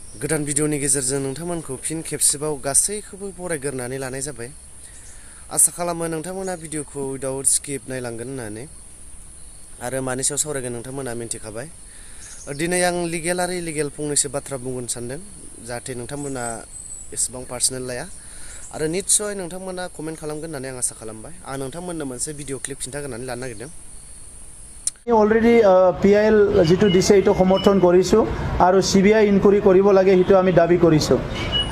गोदान भिडिअनि गेजेरजों नोंथांमोनखौ फिन खेबसेबाव गासैखौबो बरायग्रोनानै लानाय जाबाय। आसा खालामो नोंथांमोना भिडिअखौ उइदाउट स्किप नायलांगोन होननानै आरो मानि सायाव सावरायगोन नोंथांमोना मिन्थिखाबाय। दिनै आं लिगेल फंनैसो बाथ्रा बुंगोन सानदों जाहाथे नोंथांमोना एसेबां पार्सनेल लाया आरो निश्चय नोंथांमोना कमेन्ट खालामगोन होननानै आं आसा खालामबाय। आं नोंथांमोननो मोनसे भिडिअ क्लिप खिन्थाग्रोनानै लानो नागिरदों। অলরেডি পিআইএল যেটো দিছে এটো সমৰ্থন কৰিছো আৰু সিবিআই ইনকুৱাৰী কৰিব লাগে হেতু আমি দাবী কৰিছো।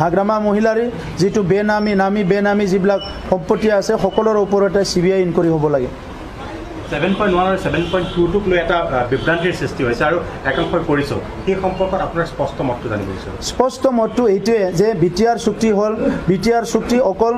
হাগ্ৰামা মহিলাৰ যেটো বেনামী যিবিলাক সম্পত্তি আছে সকলোৰ ওপৰতে সিবিআই ইনকুৱাৰী হ'ব লাগে। 7.1 আৰু 7.2 লৈ এটা বিভ্ৰান্তিৰ সৃষ্টি হৈছে আৰু একাংশই কৰিছো এই সম্পৰ্কত আপোনাৰ স্পষ্ট মতটো জানিব বিচাৰো। স্পষ্ট মতটো এইটোৱে যে বিটিআৰ চুক্তি হ'ল, বিটিআৰ চুক্তি অকল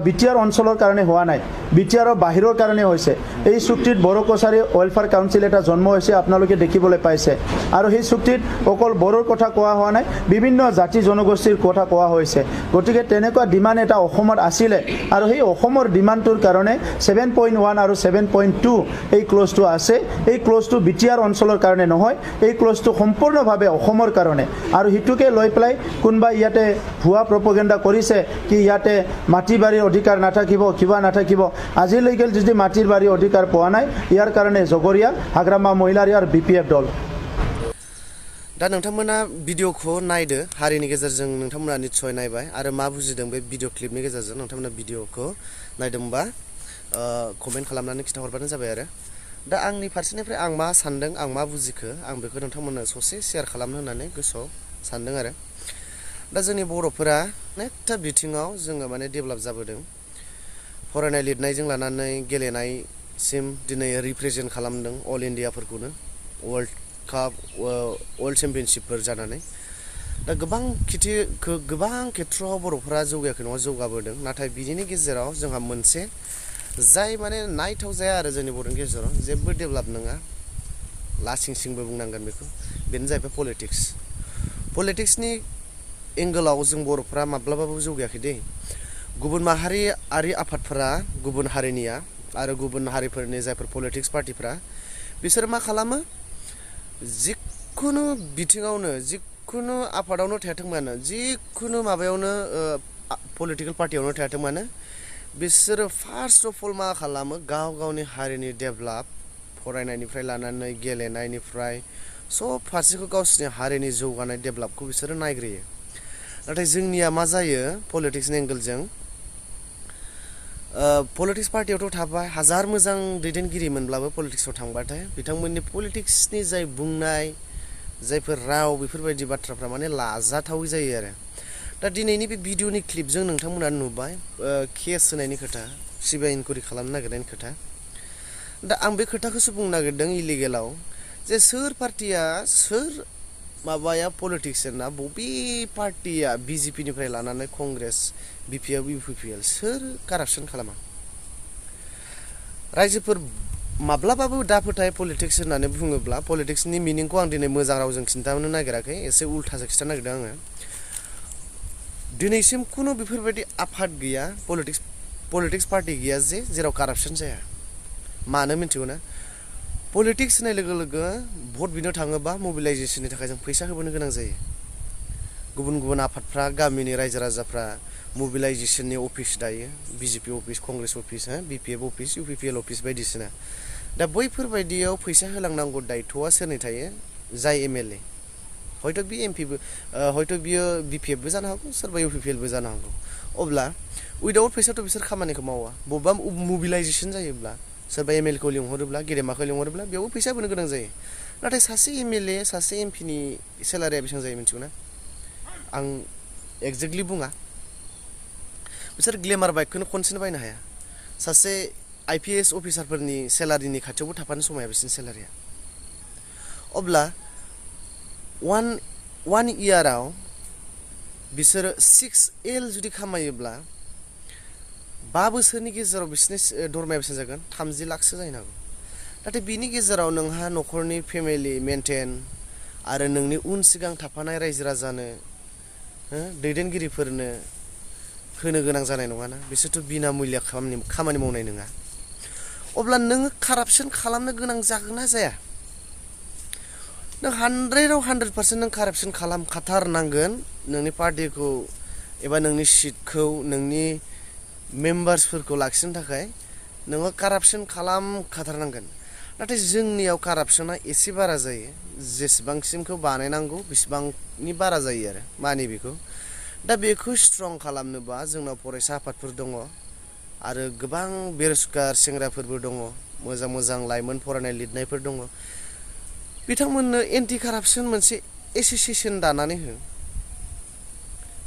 বিটিআৰ অঞ্চলৰ কাৰণে হোৱা নাই, বিটিআৰৰ বাহিৰৰ কাৰণে হৈছে। এই চুক্তিত বড়ো কছাৰী ৱেলফেয়াৰ কাউন্সিল এটা জন্ম হৈছে, আপোনালোকে দেখিবলৈ পাইছে। আৰু সেই চুক্তিত অকল বড়োৰ কথা কোৱা হোৱা নাই, বিভিন্ন জাতি জনগোষ্ঠীৰ কথা কোৱা হৈছে। গতিকে তেনেকুৱা ডিমাণ্ড এটা অসমত আছিলে আৰু সেই অসমৰ ডিমাণ্ডটোৰ কাৰণে 7.1 আৰু 7.2 এই ক্লজটো আছে। এই ক্লজটো বিটিআৰ অঞ্চলৰ কাৰণে নহয়, এই ক্লজটো সম্পূৰ্ণভাৱে অসমৰ কাৰণে। আৰু হিতুকে লৈ পেলাই কোনোবা ইয়াতে ভুৱা প্ৰপগেণ্ডা কৰিছে কি ইয়াতে মাটি বাৰীৰ অধিকাৰ নাথাকিব, কিবা নাথাকিব। আজিলৈকে যদি মাটিৰ বাৰীৰ অধিকাৰ পোৱা নাই, ইয়াৰ কাৰণে জগৰীয়া হাগ্ৰামা মহিলাৰী আৰু বিপিএফ দল। दा नोंथांमोना भिडिअखौ नायदो, हारिनि गेजेरजों नोंथांमोना निश्चय नायबाय आरो मा बुजिदों बे भिडिअ क्लिपनि गेजेरजों नोंथांमोना भिडिअखौ नायदोंबा कमेन्ट खालामनानै खिन्थाहरबानो जाबाय। आरो दा आंनि फारसेनिफ्राय आं मा सानदों, आं मा बुजिखो, आं बेखौ नोंथांमोननो ससे शेयार खालामनो होननानै गोसोआव सानदों। आरो दा जोंनि बर'फोरा अनेकथा बिथिङाव जोङो माने डेभेलप जाबोदों। फरायनाय लिरनायजों लानानै गेलेनायसिम दिनै रिप्रेजेन्ट खालामदों अल इन्डियाफोरखौनो, वर्ल्ड काप, वर्ल्ड चेम्पियनशिपफोर जानानै। दा गोबां खेथ्रआव बर'फोरा जौगायाखै नङा, जौगाबोदों। नाथाय बिनिनि गेजेराव जोंहा मोनसे जाय माने नायथाव जाया आरो जोंनि बर'नि गेजेराव जेबो डेभेलप नङा, लासिंसिंबो बुंनांगोन बेखौ, बेनो जाहैबाय पलिटिक्स। पलिटिक्सनि एंगोलाव जों बर'फोरा माब्लाबाबो जौगायाखै दे। गुबुन माहारियारि आफादफोरा, गुबुन हारिनिया आरो गुबुन हारिफोरनि जायफोर पलिटिक्स पार्टिफ्रा, बिसोर मा खालामो, जिखुनु बिथिङावनो, जिखुनु आफादावनो थायाथों मानो, जिखुनु माबायावनो पलिटिकेल पार्टियावनो थायाथों मानो, बिसोरो फार्स्ट अफ अल मा खालामो, गावनि हारिनि डेभेलप, फरायनायनिफ्राय लानानै गेलेनायनिफ्राय सब फारसेखौ गावसिनि हारिनि जौगानाय डेभेलपखौ बिसोरो नायग्रोयो। नाथाय जोंनिया मा जायो, पलिटिक्सनि एंगोलजों पलिटिक्स पार्टियावथ' थाबाय, हाजार मोजां दैदेनगिरि मोनब्लाबो पलिटिक्सआव थांबाथाय बिथांमोननि पलिटिक्सनि जाय बुंनाय, जायफोर राव, बेफोरबायदि बाथ्राफ्रा माने लाजाथावै जायो। आरो दा दिनैनि बे भिडिअनि क्लिपजों नोंथांमोना नुबाय केस होनायनि खोथा, सिबिआइ इनकुवारि खालामनो नागिरनायनि खोथा। दा आं बे खोथाखौसो बुंनो नागिरदों इलिगेलाव, जे सोर पार्टिया, सोर माबाया पलिटिक्सना, बबे पार्टिया बिजेपिनिफ्राय लानानै कंग्रेस, बिपिएफ, इउपिपिएल सोर कारापसन खालामा? रायजोफोर माब्लाबाबो दा फोथाय पलिटिक्स होननानै बुङोब्ला, पलिटिक्सनि मिनिंखौ आं दिनै मोजां रावजों खिन्थानो नागिराखै, एसे उल्थासो खिन्थानो नागिरदों आङो। दिनैसिम खुनु बेफोरबायदि आफाद गैया, पलिटिक्स पार्टि गैया जे जेराव कारापसन जाया। मानो मिन्थिगौ ना? पलिटिक्स होननाय लोगो लोगो भट बिनो थाङोबा मबिलाइजेसननि थाखाय जों फैसा होबोनो गोनां जायो। गुबुन आफादफ्रा, गामिनि रायजो राजाफ्रा मबिलाइजेसननि अफिस दायो, BJP office, Congress office, BPF office, UPPL office बायदिसिना। दा बैफोरबायदियाव फैसा होलांनांगौ दायथ'आ सोरनि थायो? जाय एमएलए, हयथ' बि एमपिबो, हयथ' बियो बिपिएफबो जानो हागौ, सोरबा इउपिपिएलबो जानो हागौ। अब्ला उइदाउट फैसाथ' बिसोर खामानिखौ मावा। बबेबा मबिलाइजेसन जायोब्ला, सोरबा एमएलएखौ लिंहरोब्ला, गेदेमाखौ लिंहरोब्ला बेयावबो फैसा होनो गोनां जायो। नाथाय सासे एमएलए, सासे एमपिनि सेलारिया बेसेबां जायो मिन्थिगौ ना? आं एक्जेक्टलि बुङा, बिसोर ग्लेमार बाइकखौनो खनसेनो बायनो हाया। सासे आइपिएस अफिसारफोरनि सेलारिनि खाथियावबो थाफानो समाया बिसोरनि सेलारिया। अब्ला वान इयाराव बिसोरो 6L जुदि खामायोब्ला 5 बोसोरनि गेजेराव बिसोरनि दरमाया बेसेबां जागोन? 30 लाखसो जानो हागौ। नाथाय बिनि गेजेराव नोंहा न'खरनि फेमिलि मेनटेन आरो नोंनि उन सिगां थाफानाय रायजो राजानो, दैदेनगिरिफोरनो होनो गोनां जानाय नङाना? बिसोरथ' बिना मुल्य खामानि मावनाय नङा। अब्ला नोङो कारापसन खालामनो गोनां जागोन ना जाया? नों 100 आव 100% नों कारापसन खालामखाथारनांगोन नोंनि पार्टिखौ एबा नोंनि सिटखौ नोंनि मेम्बार्सफोरखौ लाखिनो थाखाय नोङो कारापसन खालामखाथारनांगोन नाथाय जोंनियाव कारापसना एसे बारा जायो जेसेबांसिमखौ बानायनांगौ बेसेबांनि बारा जायो आरो मानि बेखौ दा बेखौ स्ट्रं खालामनोबा जोंनाव फरायसा आफादफोर दङ आरो गोबां बेरोजगार सेंग्राफोरबो दङ मोजां मोजां लाइमोन फरायनाय लिरनायफोर दङ बिथांमोननो एन्टि कारापसन मोनसे एसोसिएसन दानानै हो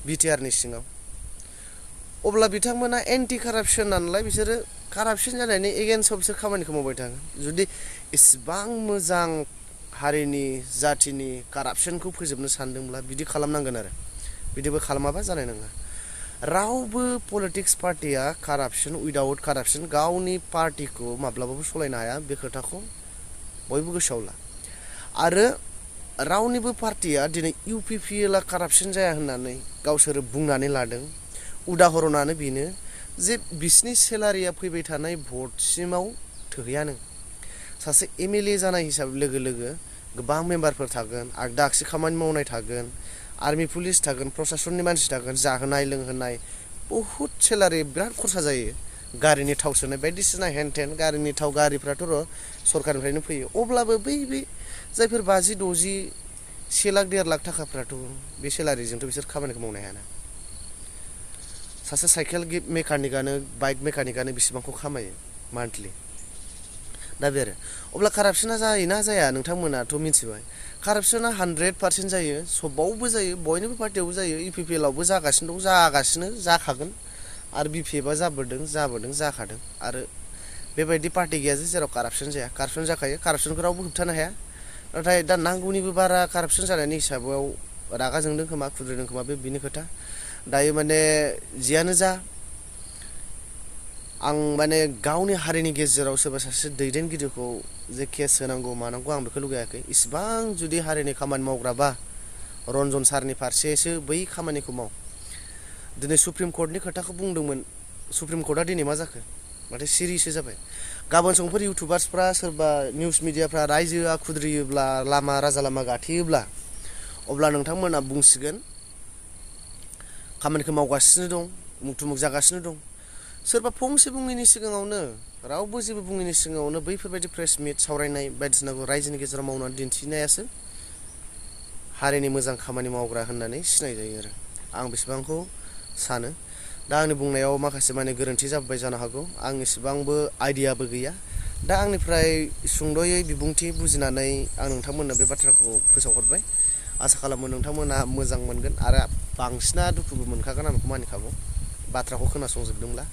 बिटिआरनि सिङाव अब्ला बिथांमोना एन्टि कारापसन नालाय बिसोरो कारापसन जानायनि एगेन्स्टआव बिसोर खामानिखौ मावबाय थागोन जुदि इसिबां मोजां हारिनि जाथिनि कारापसनखौ फोजोबनो सानदोंब्ला बिदि खालामनांगोन आरो बिदिबो खालामाबा जानाय नङा रावबो पलिटिक्स पार्टिया कारापसन उइदाउट कारापसन गावनि पार्टिखौ माब्लाबाबो सलायनो हाया बे खोथाखौ बयबो गोसोआव ला आरो रावनिबो पार्टिया दिनै इउपिपिएलआ कारापसन जाया होननानै गावसोरो बुंनानै लादों उदाहरनानो बेनो जे बिसिनि सेलारिया फैबाय थानाय भटसिमाव थोहैयानो सासे एमएलए जानाय हिसाबै लोगो लोगो गोबां मेम्बारफोर थागोन आगदा आगसि खामानि मावनाय थागोन आर्मि पुलिस थागोन प्रशासननि मानसि थागोन जाहोनाय लोंहोनाय बहुद सेलारि बिराद खरसा जायो गारिनि थाव सोनाय बायदिसिना हेन टेन गारिनि थाव गारिफ्राथ' सरकारनिफ्रायनो फैयो अब्लाबो बै जायफोर 50-60 1 लाख 1.5 लाख थाखाफ्राथ' बे सेलारिजोंथ' बिसोर खामानिखौ मावनो हायाना सासे साइकेल मेकानिकआनो बाइक मेकानिकआनो बेसेबांखौ खामायो मान्थलि दा बे आरो अब्ला कारापसना जायोना जाया नोंथांमोनाथ' मिथिबाय कारापसना 100% जायो सबावबो जायो बयनिबो पार्टियावबो जायो इउपिपिएलआवबो जागासिनो दं जागासिनो जाखागोन आरो बिपिएफआ जाबोदों जाखादों आरो बेबायदि पार्टि गैया जे जेराव कारापसन जाया कारापसन जाखायो कारापसनखौ रावबो होबथानो हाया नाथाय दा नांगौनिबो बारा कारापसन जानायनि हिसाबाव रागा जोंदों खोमा खुद्रिदों खोमा बे बिनि खोथा दायो माने जियानो जा आं माने गावनि हारिनि गेजेराव सोरबा सासे दैदेनगिरिखौ जे केस होनांगौ मानांगौ आं बेखौ लुगैयाखै इसिबां जुदि हारिनि खामानि मावग्राबा रन्जन सारनि फारसेसो बै खामानिखौ माव दिनै सुप्रिम कर्टनि खोथाखौ बुंदोंमोन सुप्रिम कर्टआ दिनै मा जाखो माथो सिरिसो जाबाय गाबोन समफोर इउटुबार्सफ्रा सोरबा निउस मिडियाफ्रा रायजोआ खुद्रियोब्ला लामा राजा लामा गाथेयोब्ला अब्ला नोंथांमोना बुंसिगोन खामानिखौ मावगासिनो दं मुगथुमुग जागासिनो दं सोरबा फंसे बुङैनि सिगाङावनो रावबो जेबो बुङैनि सिगाङावनो बैफोरबायदि प्रेस मिट सावरायनाय बायदिसिनाखौ रायजोनि गेजेराव मावनानै दिन्थिनायासो हारिनि मोजां खामानि मावग्रा होननानै सिनायजायो आरो आं बेसेबांखौ सानो दा आंनि बुंनायाव माखासे माने गोरोन्थि जाबाय जानो हागौ आं एसेबांबो आइडियाबो गैया दा आंनिफ्राय सुंद'यै बिबुंथि बुजिनानै आं नोंथांमोननो बे बाथ्राखौ फोसावहरबाय आसा खालामो नोंथांमोना मोजां मोनगोन आरो बांसिना दुखुबो मोनखागोन आं बेखौ मानिखागौ बाथ्राखौ खोनासंजोबदोंब्ला